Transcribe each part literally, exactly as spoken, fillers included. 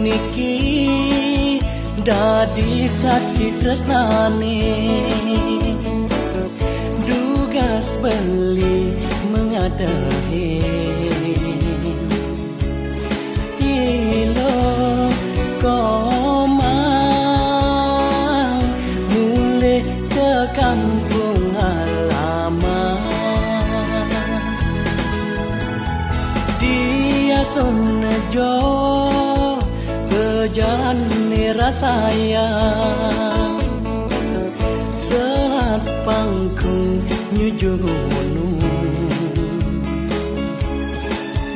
Iki dadi saksi tresnane, dugas beli mengadehi. Ilo komang mulih ke kampung halaman. Dias tonejo bejan nirasaya, sehat pangkung nyuju gunung.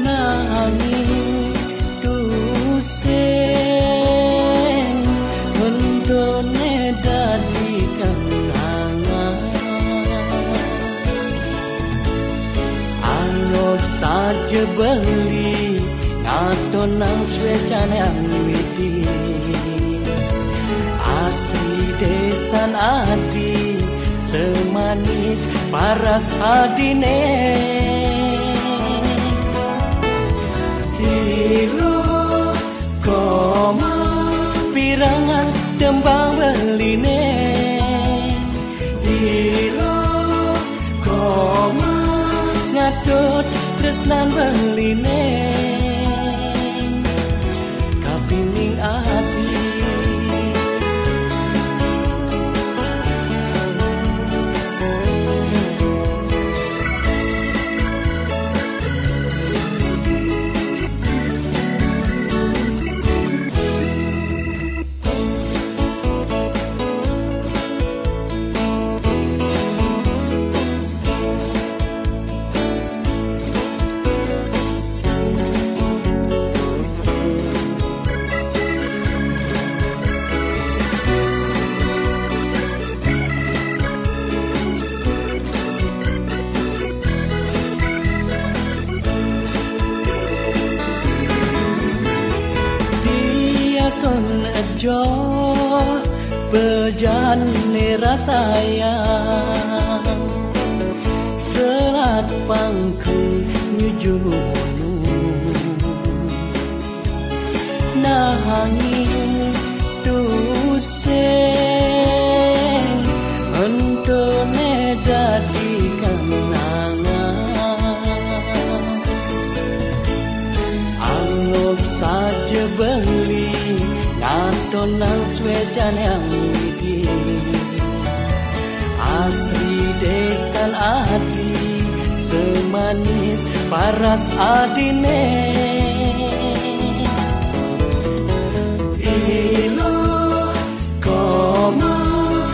Nanging tusing mentone dadi kenangan. Anggap saja beli ngatonang swecane anwiti. Asri desan ati semanis paras adine. Ilo koma pirangan tembang beline. Ilo koma ngatut tresnan beline. Kapining ati. Dias ton ejo pejane rasaya, selat pangku nyuju monu. Nanging tusing entone dadi kenangan. Anggap saja beli ngatonang swecane anwiti. Asri desan ati semanis paras adine. Ilo koma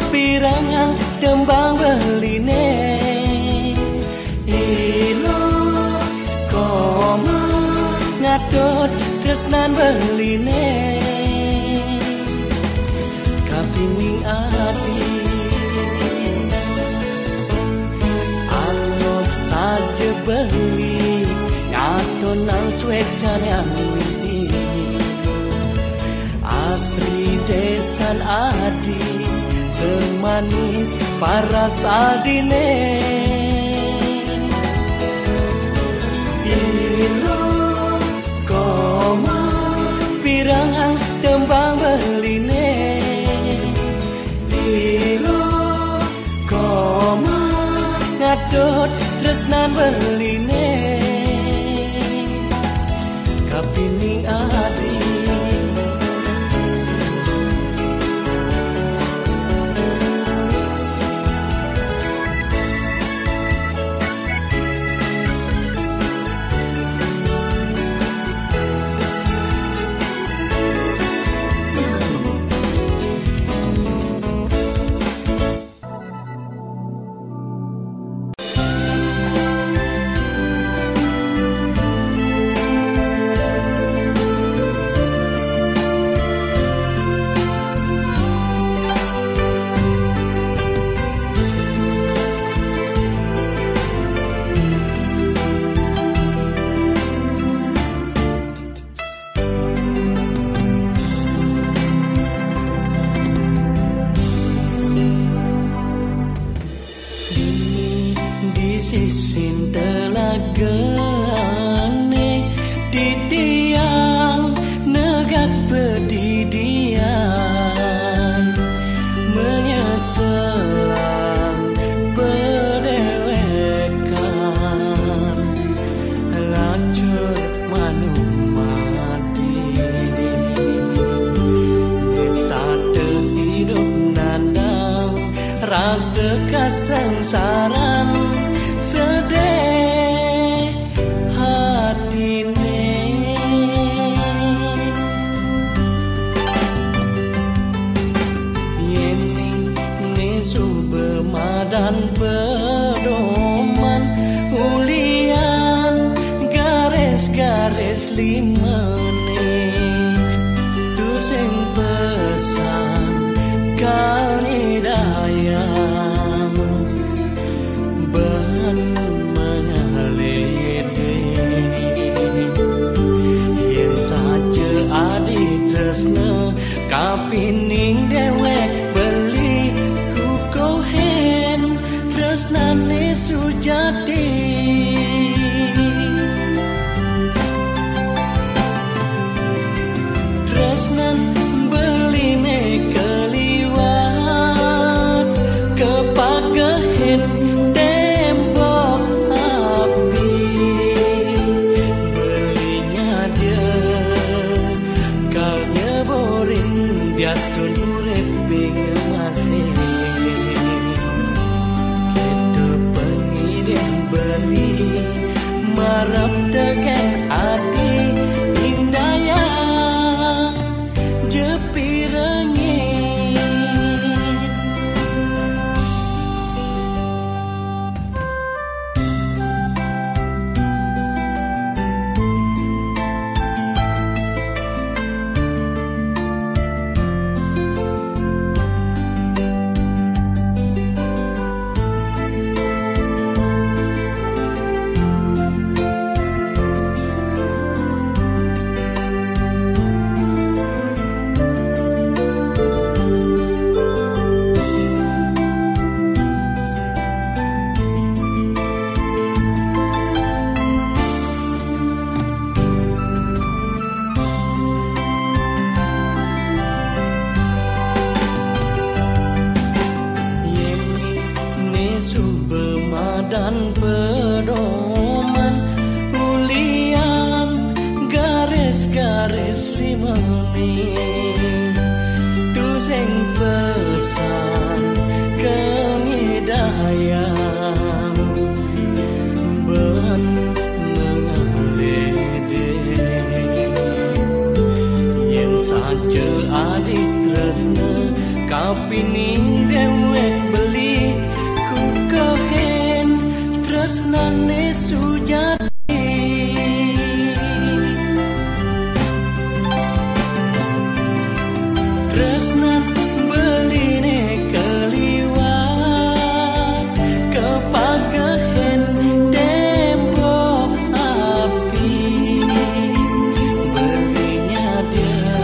pirangan tembang beline. Ilo koma ngatut tresnan beline. Kapining ati. Anggap saja beli ngatonang swecane anwiti. Asri desan ati semanis paras adine. Ilo koma pirangan tembang beline. Ilo koma ngatut tresnan beline. Kapining ati. Di, di sisin telagane titiang negak Cur manumati, nista hidup nandang rasa kasangsaran sedih hatine. Yen ne suba madan pedoman, ulian garis-garis limene, tu sing pesan kang idayang ben mengalede. Yen saja adi tresna kapining dewek beli kukohen tresnane sujati. Tresnan beline keliwat kepagehen tembok api. Belinya dia kal nyeborin diastun urip ping masih. Kita pengidih beli marap tegen ati indayang jepirengi. Yen ne suba madan pedoman, ulian garis-garis limene, tu sing pesan kang idayang ben mengalede. Yen saja adi tresna kapining dewek beli kukohen tresnane sujati. Tresnan beline keliwat kepagehen tembok api. Belinya dia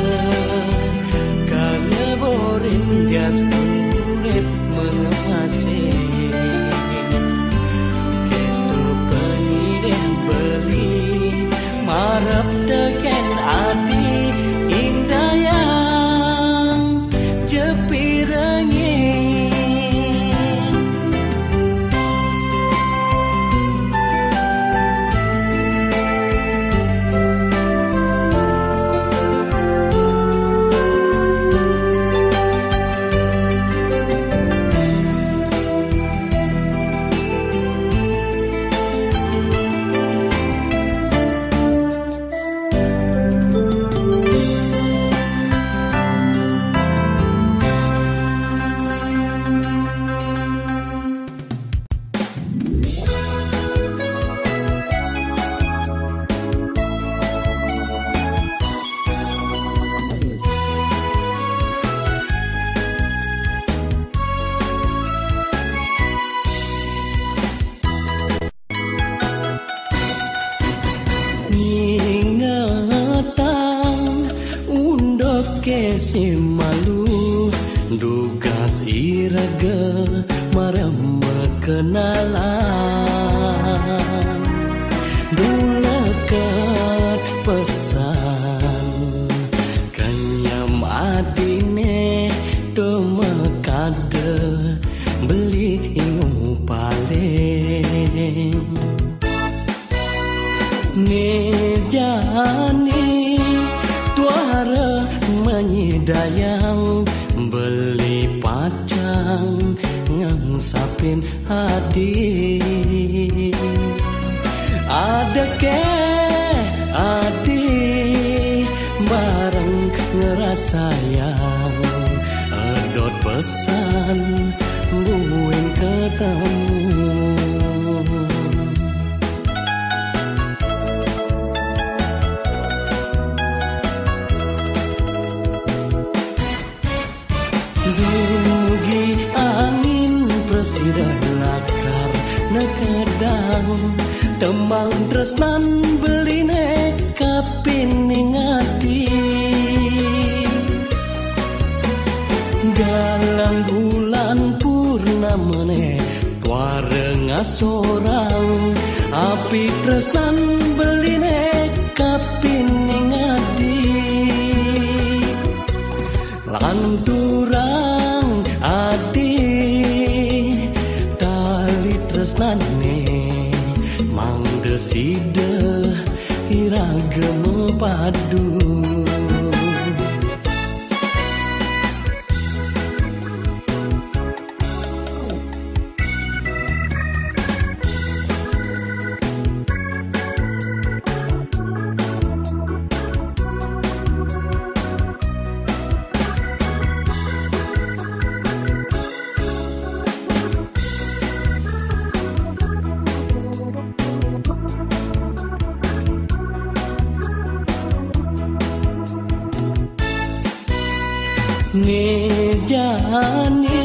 kal nyeborin diastun urip mengemasih. Kita pengidih beli marap tegen ati indayang jepirengi. Ingatang unduk ke si malu, dugas iraga marama kenalan. Duleket pesan kenyam adine tumekada beli ingu paling. Ne Jani tuara manyidayang beli pacang ngang sapin adi. Ada ke adi bareng ngerasayang edot pesan buin ketemu. Dumugi angin prasida lakar nekadang tembang tresnan beline kapining adi. Galang bulan purnamane tuara ngasorang api tresnan beline kapining adi. Lanturang adi tali tresnane mangda sida iraga mapadu. Ngejani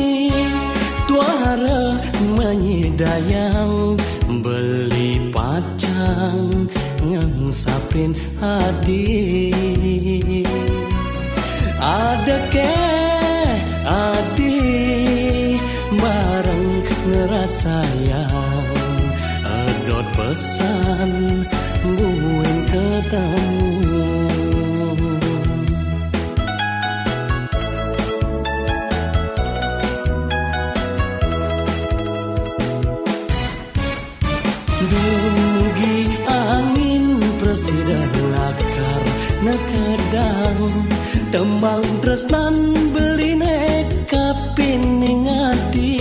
tuara manyidayang beli pacang ngang sapin adi. Ada ke adi bareng ngerasayang edot pesan buin ketemu. Dumugi angin prasida lakar nekadang tembang tresnan beline kapining adi.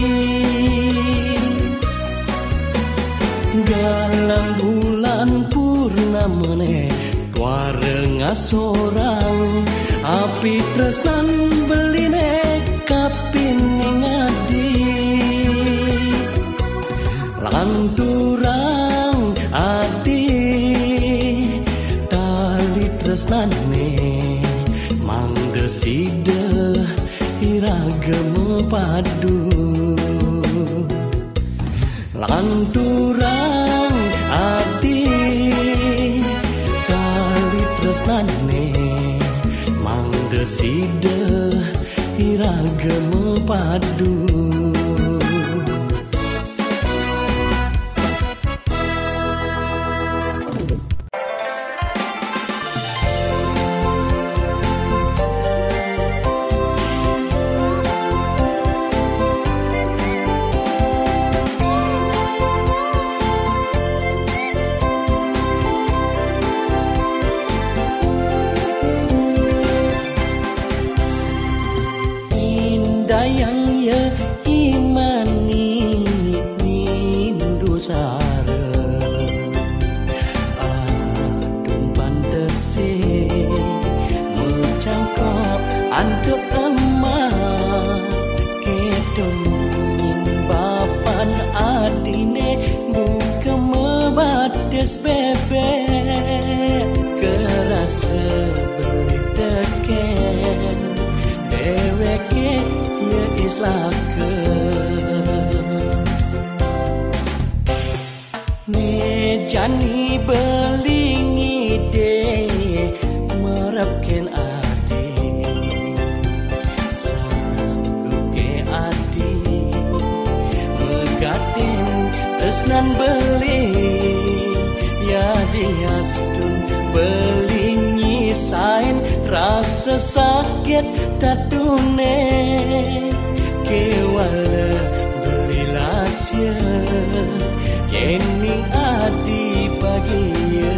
Galang bulan purnamane tuara ngasorang api tresnan beline kapining adi. Lanturang adi tali tresnane mangda sida iraga mapadu. Lanturang adi tali tresnane mangda sida iraga mapadu. Indayang ya imani nindu sara. Adung pantese mecangkok antuk emas. Kedung bapan adine buka mebatis bebek. Kerasa beli teken deweke ya islaka. Ne jani beli ngide merapken ati. Sanggup ke ati megatin tresnan beli. Ya diastun beli nyisain rasa sakit tatune. Kewala beli lasya yening adi bagia.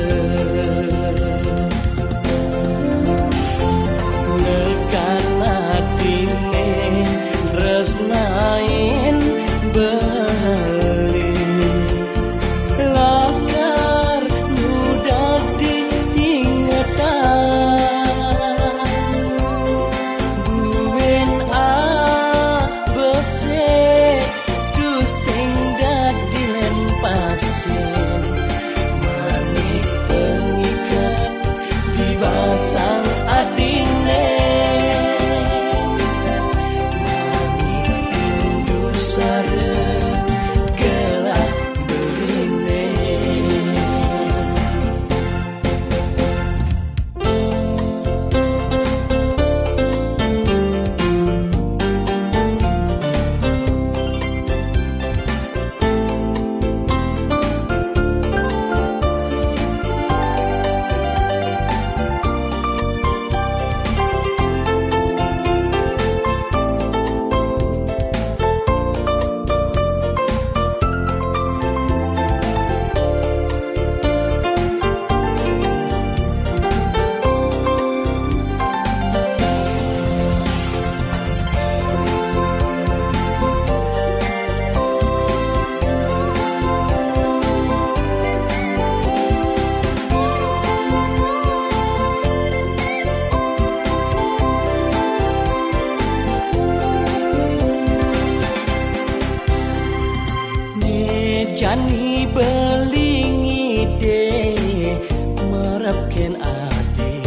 Ken adi,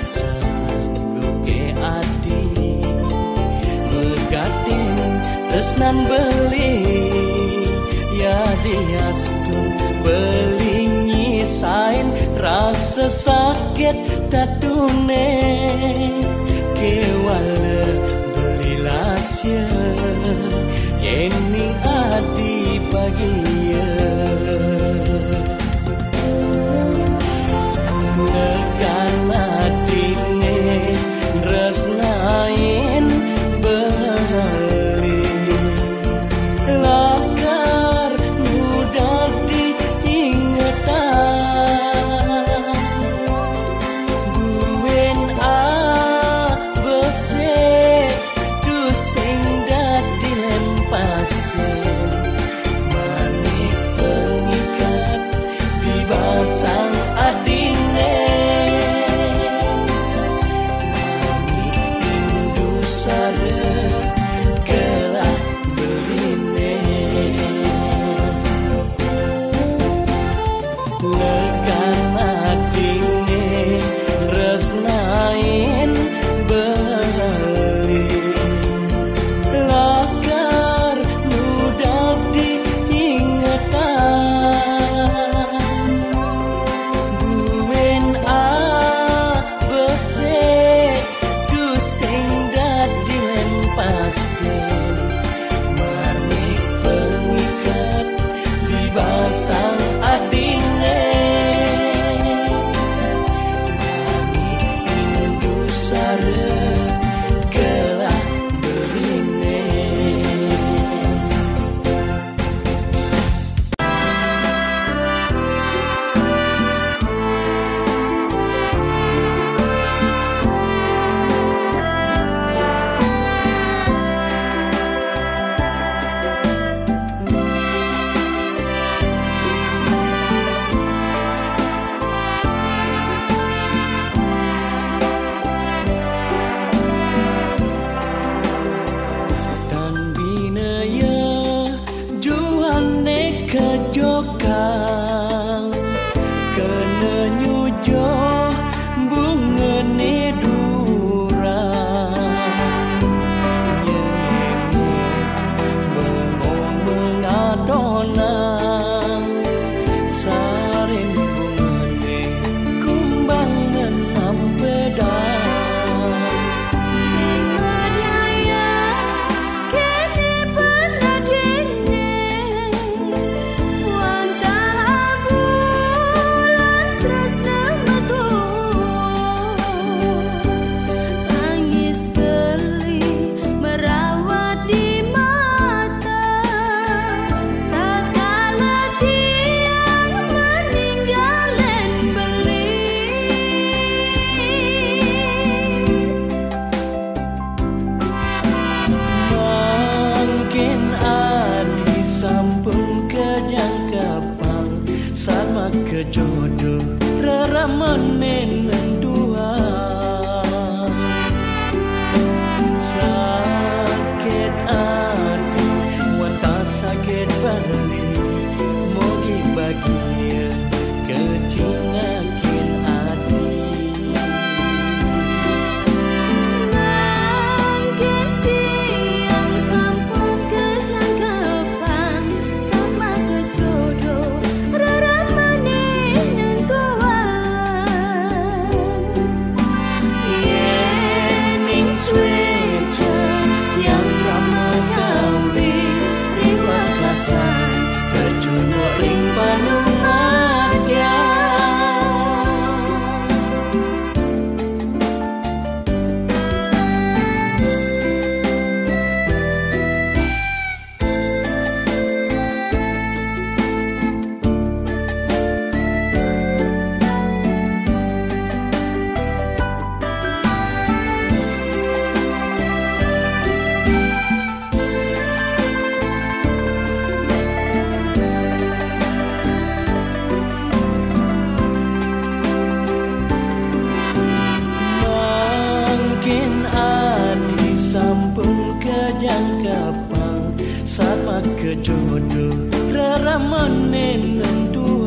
sanggup ke adi, megatin tresnan beli, ya diastun beli nyisain rasa sakit tatune, kewala beli lasya, yening adi bagia. Lekan atine nresnain beli, lakar nu dadi ingetan. Buin abesik tu sing dadi lempasin, manik pengikat di basang adine, manik indu sare kelah beline. Lekan atine nresnain beli, lakar nu dadi ingetan. Buin abesik tu sing dadi lempasin, manik pengikat di basang adine, manik indu sare kelah beline. Tan binaya juane kejokang, kena nyujuh bungane durang. Nyengit bengong mengadonang, sarin bungane kumbang ngenam pedang. Sing medaya kene penadine, wantah abulan tresna metu. Tangis beli merawat di mata, tatkala tiang meninggalin beli. Mangkin adi sampun kejang kapang, sama kejodoh reramane nentuang. Sakit adi wantah sakit beli, mogi bagia kecingak kin ati. Mangkin tiang sampun kejang kapang, sama kejodoh reramane nentuang. Yening sueca Yang Rama gawe ri wekasan, kecunduk ring panumadyan. Mangkin adi sampun kejang kapang, sama kejodoh reramane nentuang.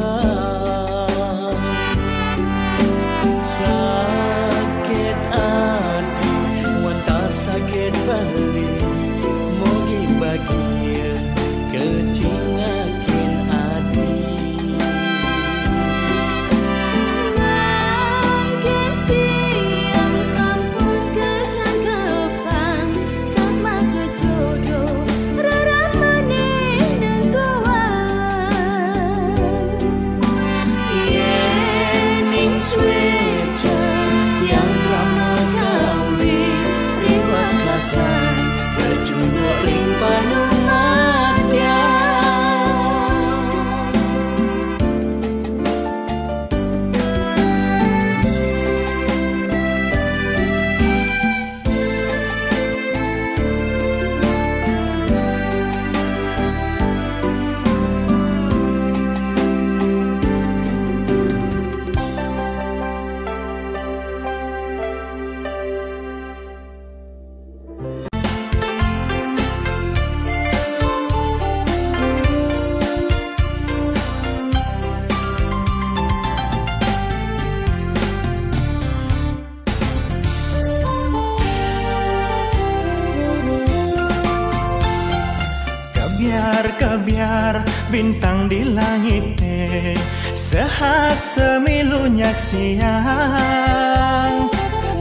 Kebiar bintang di langit, sehat semilu nyak siang.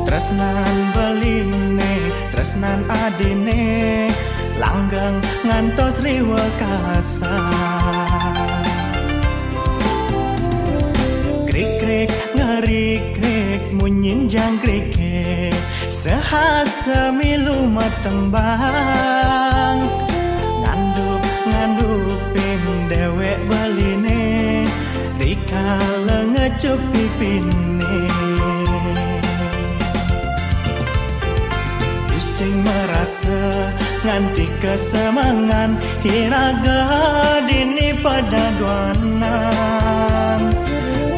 Tresnan beline, tresnan adine, langgeng ngantos riwe kasar. Krik-krik, ngerik-krik, munyin jangkrike, sehat semilu matembang. Ngandup-ngandupin dewek beline, rikala ngecup pipine. Tusing merasa nganti kesemengan, iraga dini pada duanan.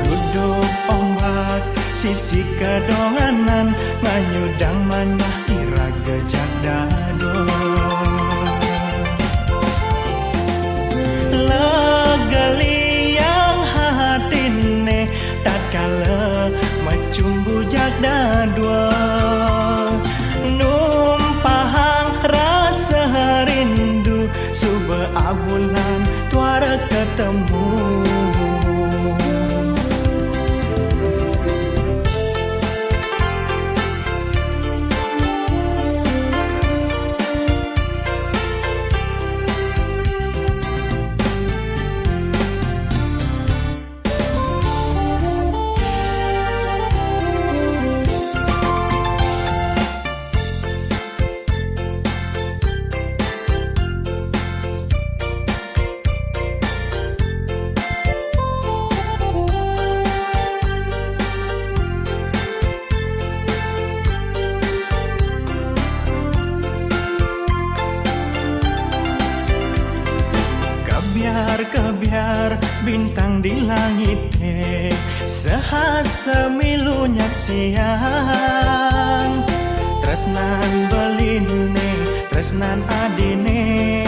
Gruduk ombak sisi kedonganan, nganyudang manah iraga jak dadua. Lega liang hatine tatkala macumbu jak dadua. Numpahang rasa rindu, suba abulan tuara ketemu. Kebiar-kebiar bintang di langit, sehat semilu nyak siang. Tresnan beline, tresnan adine,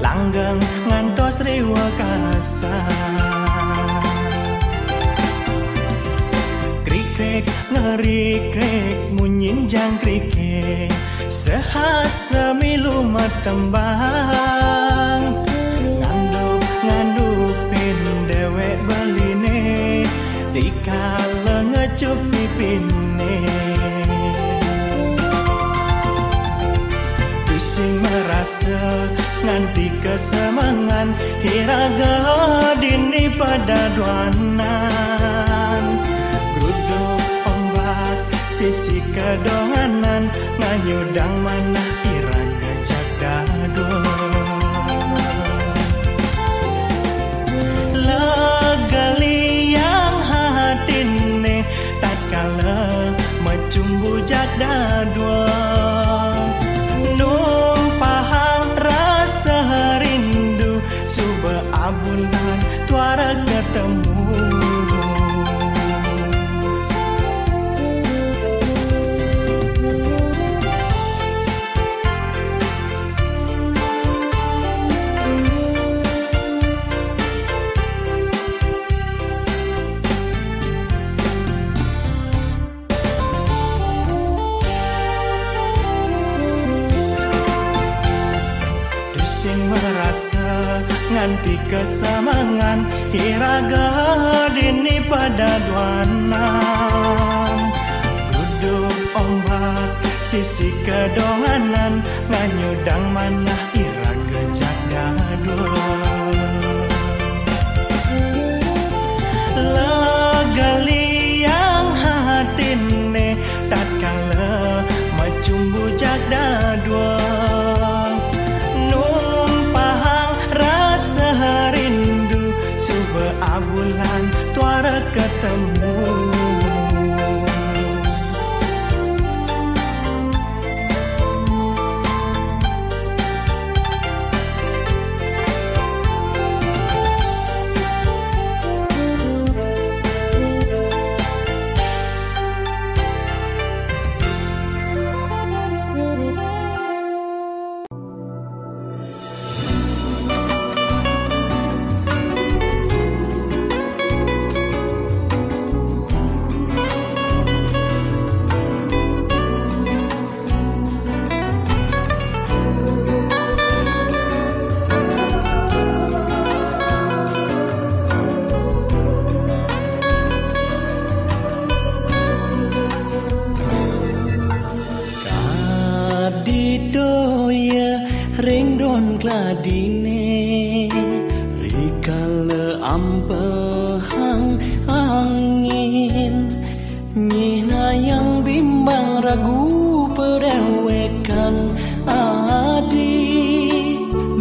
langgeng ngantos riwa kasar. Krik-krik, ngerik-krik, munyin jangkrike, sehat semilu matembang. Ngandup-ngandupin dewek beline, dikala ngecup pipine. Tusing merasa nganti kesemengan, iraga dini pada duanan. Gruduk ombak sisi kedonganan, nganyudang manah iraga jak dadua. Lega liang hatine tatkala macumbu jak dadua. Numpahang rasa rindu, suba abulan tuara ketemu. Tusing merasa nganti kesemengan, iraga dini pada duanan. Gruduk ombak sisi kedonganan, nganyudang manah iraga jak dadua. Lega liang hatine tatkala macumbu jak dadua. Numpahang rasa rindu, suba abulan tuara ketemu. Ring don kladine, rikala ampehang angin, nyihnayang bimbang ragu padewekan adi,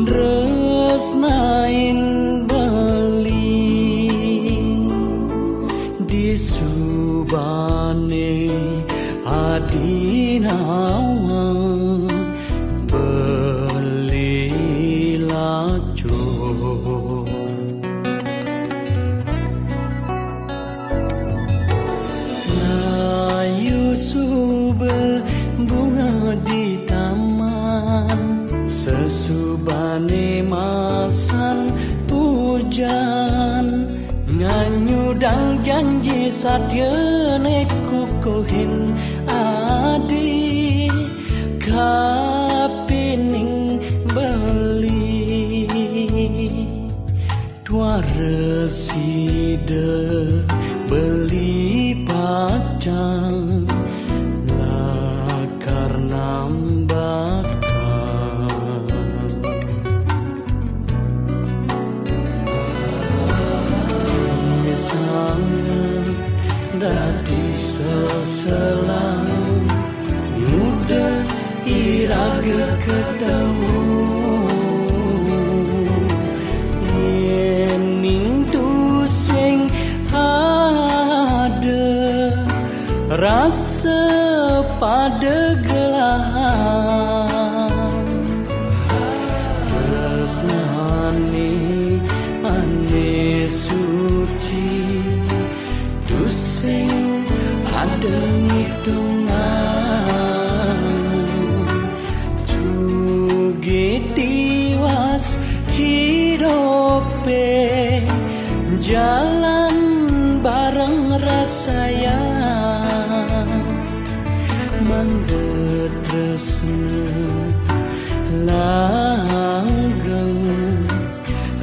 tresnain beli. Disubane adi nawang beli lacur. Layu suba bunga di taman, sesubane masan ujan, nganyudang janji satyane kukuhin adi kapining beli. Tuara sida beli pacang lakar nambakar. Misalnya dadi seselang muda iraga ketemu. Yening tusing ada rasa pada gelahan, tresnane ane suci tusing ada ngitungan. Juge tiwas hidope jalan bareng rasaya. Manda tresna langgeng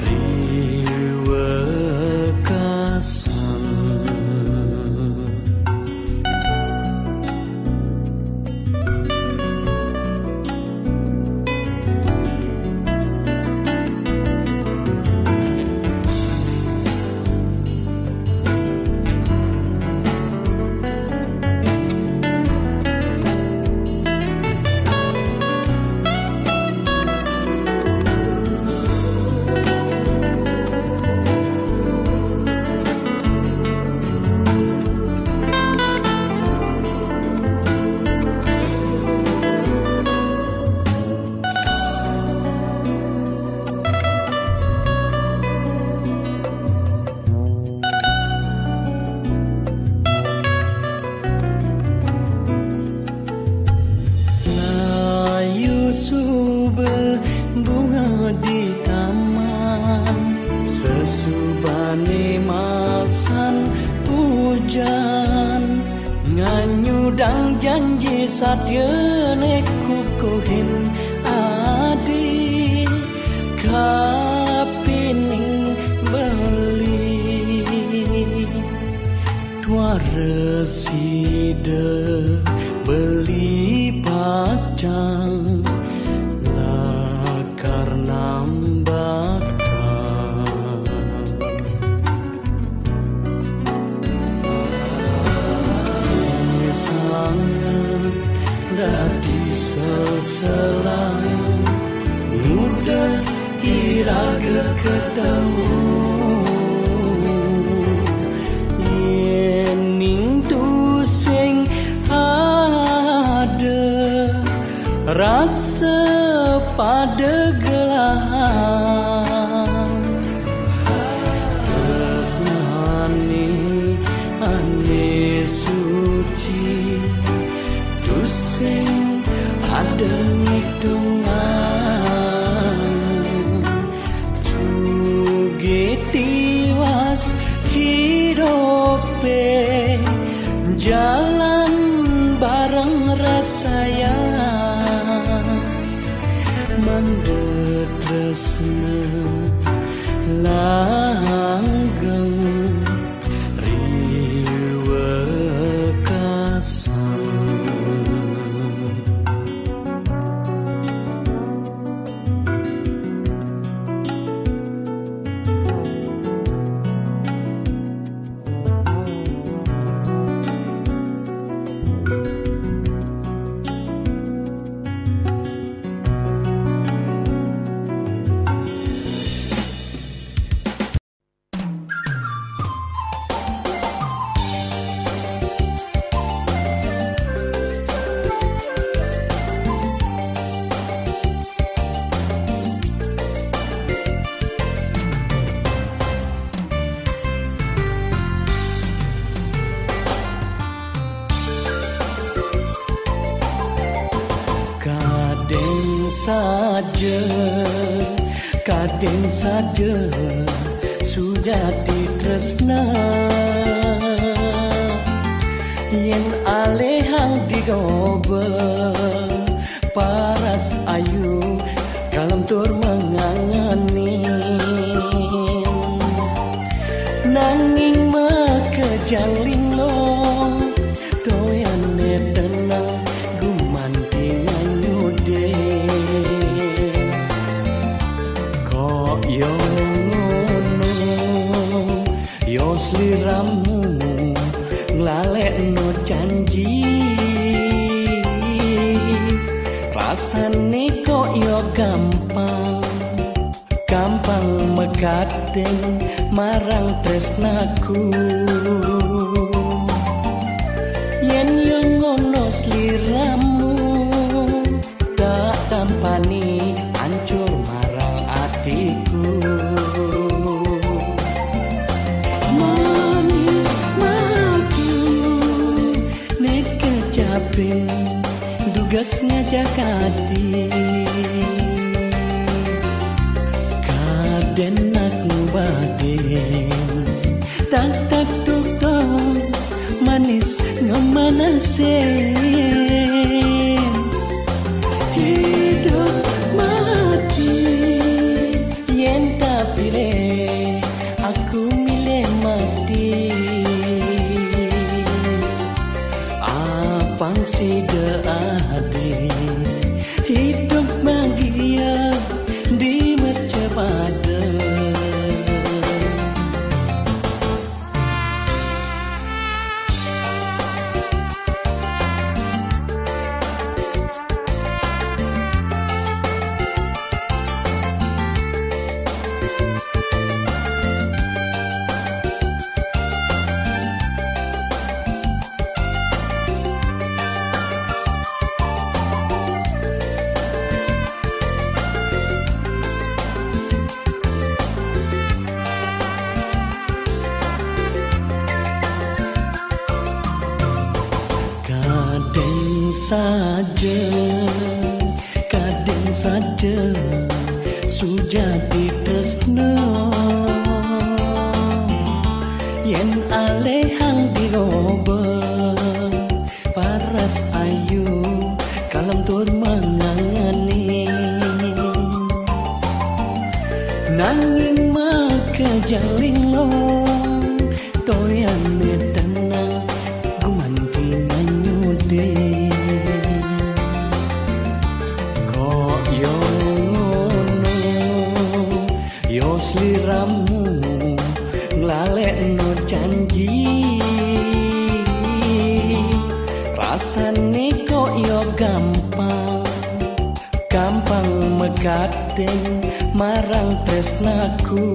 riwekasan. Layu suba bunga di taman, sesubane masan ujan, nganyudang janji satyane kukuhin adi kapining beli. Tuara sida beli pacang lakar nambakar. Misalnya dadi seselang muda iraga ketemu. Yening tusing ada rasa pada gelahan, tresnane ane suci tusing ada ngitungan. Juge tiwas hidope jalan bareng rasaya. Manda tresna langgeng riwekasan. Saja, kaden saja, sujati tresna. Yen alehang digoba, paras ayu, kalem tur mengangenin. Nanging makejang linglung, toyane tenang, gumanti nganyude. Kok yo ngono, yo sliramu nglalekno janji. Rasane kok yo gampang, gampang mekaten marang tresnaku. Yen yo ngono sliramu, tak tampani ancur marang atiku. Manis madu nek kecapin, dugas ngajak ati. Kadenak ngubadin, tak tak tuk tok, manis ngemanasin. Hidup mati, yen tak pilih, aku milih mati. Apang sida ade, hidup bahagia di mercapada. Kadang saja, kadang saja, sujati tresno. Yen alehang diroba, paras ayu, kalem tur mengangeni. Nanging makejang linglung, toyane tenang, gumanti nganyude. Kok yo ngono, yo sliramu nglalekno janji. Rasane kok yo gampang, gampang mekaten marang tresnaku.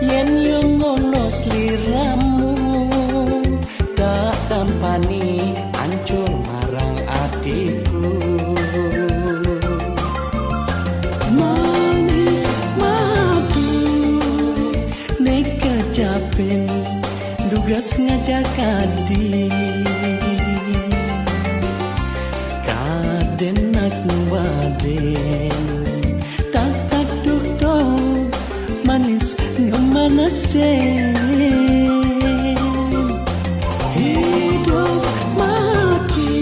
Yen yo ngono sliramu, tak tampani ancur marang atiku. Manis madu nek kecapin, dugas ngajak adi. Kadenak ngubadin, tak tak tuk tok, manis ngemanasin. Hidup mati,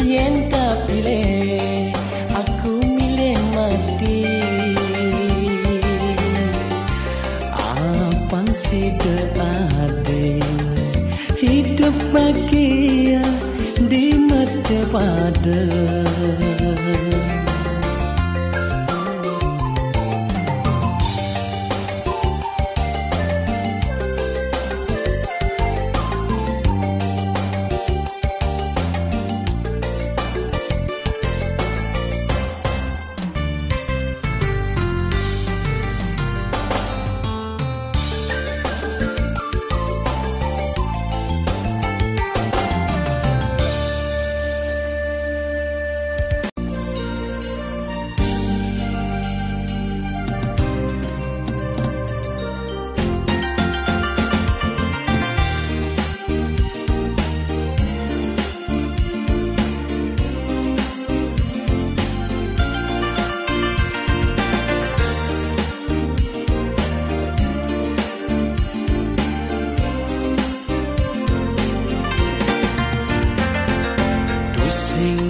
yen tak pilih, aku milih mati. Apang sida ade, hidup bahagia di mercapada.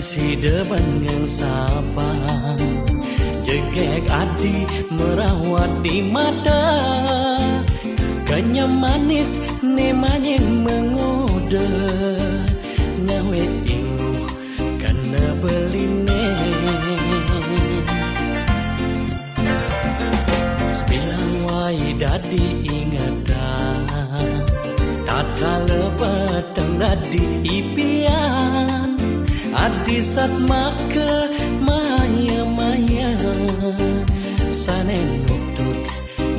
Sida bengeng sapang, jegeg adi merawat di mata. Kenyem manis ne manying mengoda, ngawe inguh kena beline. Sebilang wai dadi ingetan, tatkala peteng dadi ipian, adi satmaka maya-maya, sane nuntut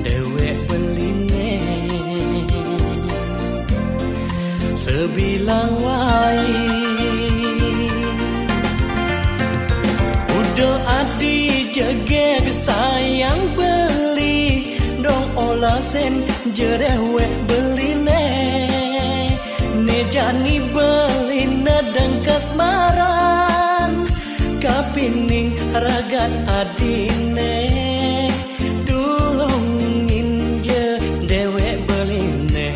dewek beline. Sebilang wai udah adi jegeg sayang beli, dong olah sen jedewek beline. Ne jani beline dengkes maran, kapining ragan adine. Tulungin ja dewek beline,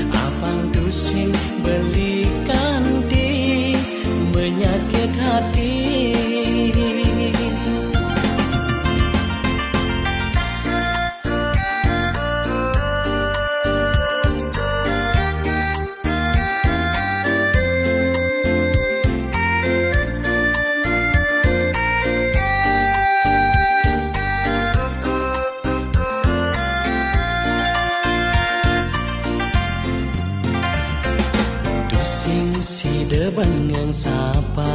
apang tusing beli kanti menyakit hati. Tusing sida bengeng sapa,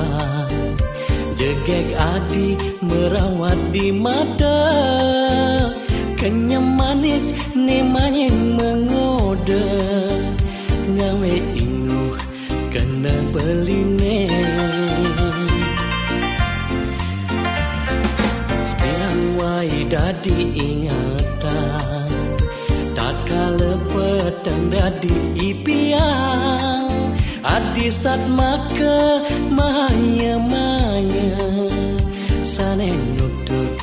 jegeg adi merawat di mata. Kenyem manis ne manying mengoda, ngawe inguh kena beline. Sebilang wai dadi ingatan, tatkala peteng dadi ipian, adi satmaka maya-maya, sane nuntut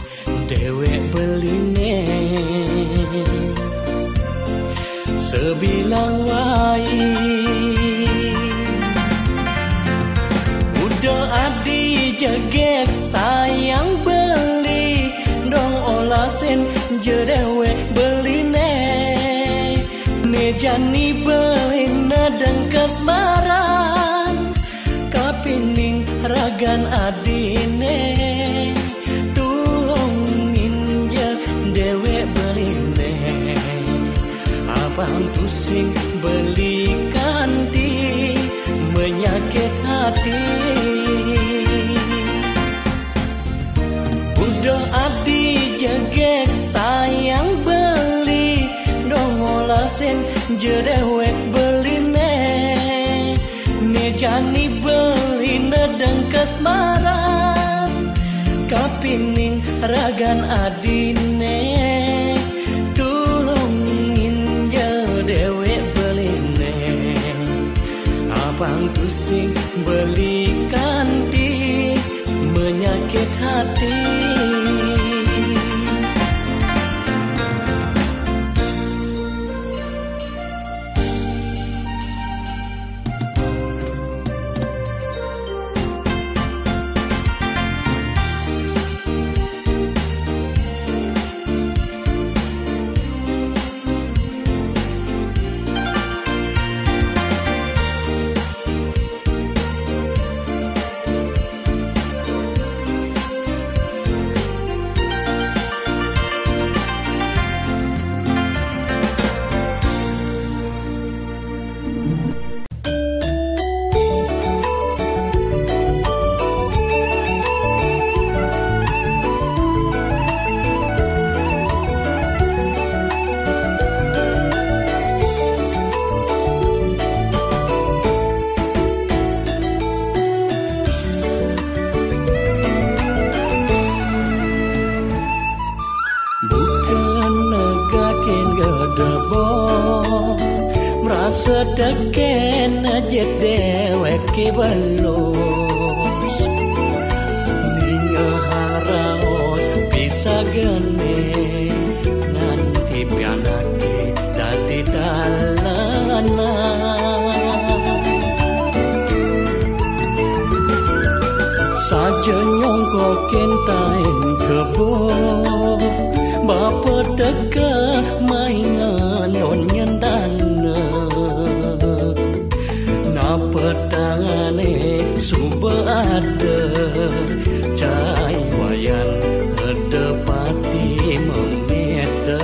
dewek beline. Sebilang wai udah adi jegeg sayang beli, dong olah sen jedewek beline. Ne jani beline dengkes maran, kapining ragan adine. Tulungin ja dewek beline, apang tusing beli kanti menyakit hati. Udah adi jegeg sayang beli, dong olah sen jedewek beline. Ne jani beline dengkes maran, kapining ragan adine. Tulungin ja dewek beline, apang tusing beli kanti menyakit hati. Bukan negakin gedebong, merasa teken aja dewek ki belus. Ninga haraos pisagene, nganti pianake dadi talana. Kintain kebo bapa teka maingan on nyentana. Napa tangane suba ada cai wayan ada pati memeta.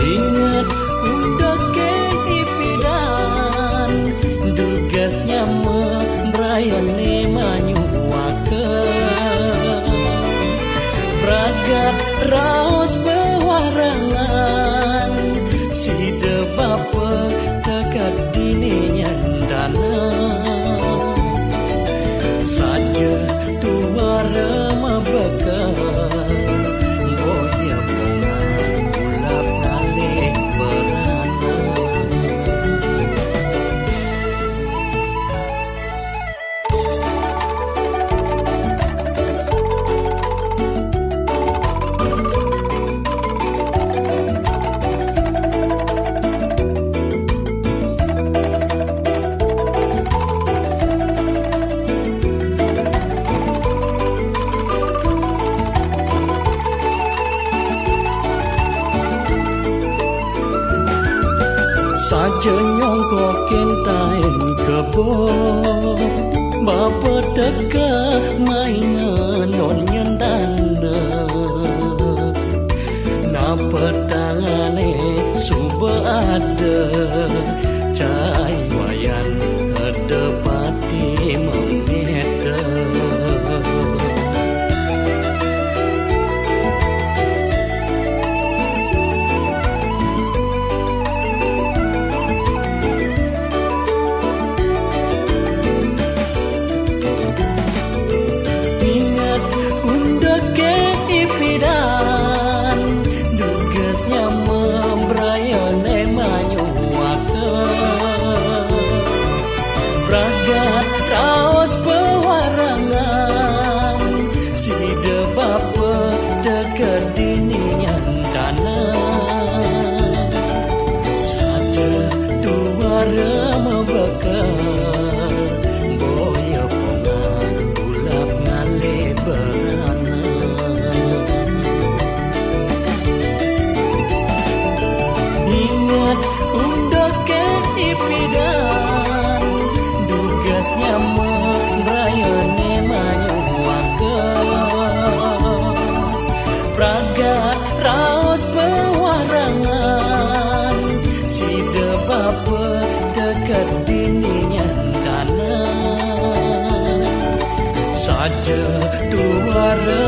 Ingat undake ipidan, dugas nyama brayane manyuaka. Pragat raos bewarangan, sida bapa tegad dini nyandana. Saja tuara mabeka, boya pengah ulap ngalih berana. Saja nyongkok kintain kebo, bapa teka maingan on nyentana. Napa tangane suba ada cai wayan ada pati memeta. Ingat undake ipidan, dugas nyama brayane manyuaka. Pragat raos pewarangan, sida bapa tegad dini nyandana. Saja tuara mabeka, boya pengah ulap ngalih berana. Ingat undake ipidan, dugas nyama brayane manyuaka. Pragat raos pewarangan, sida bapa tegad dini nyandana. Saja tuara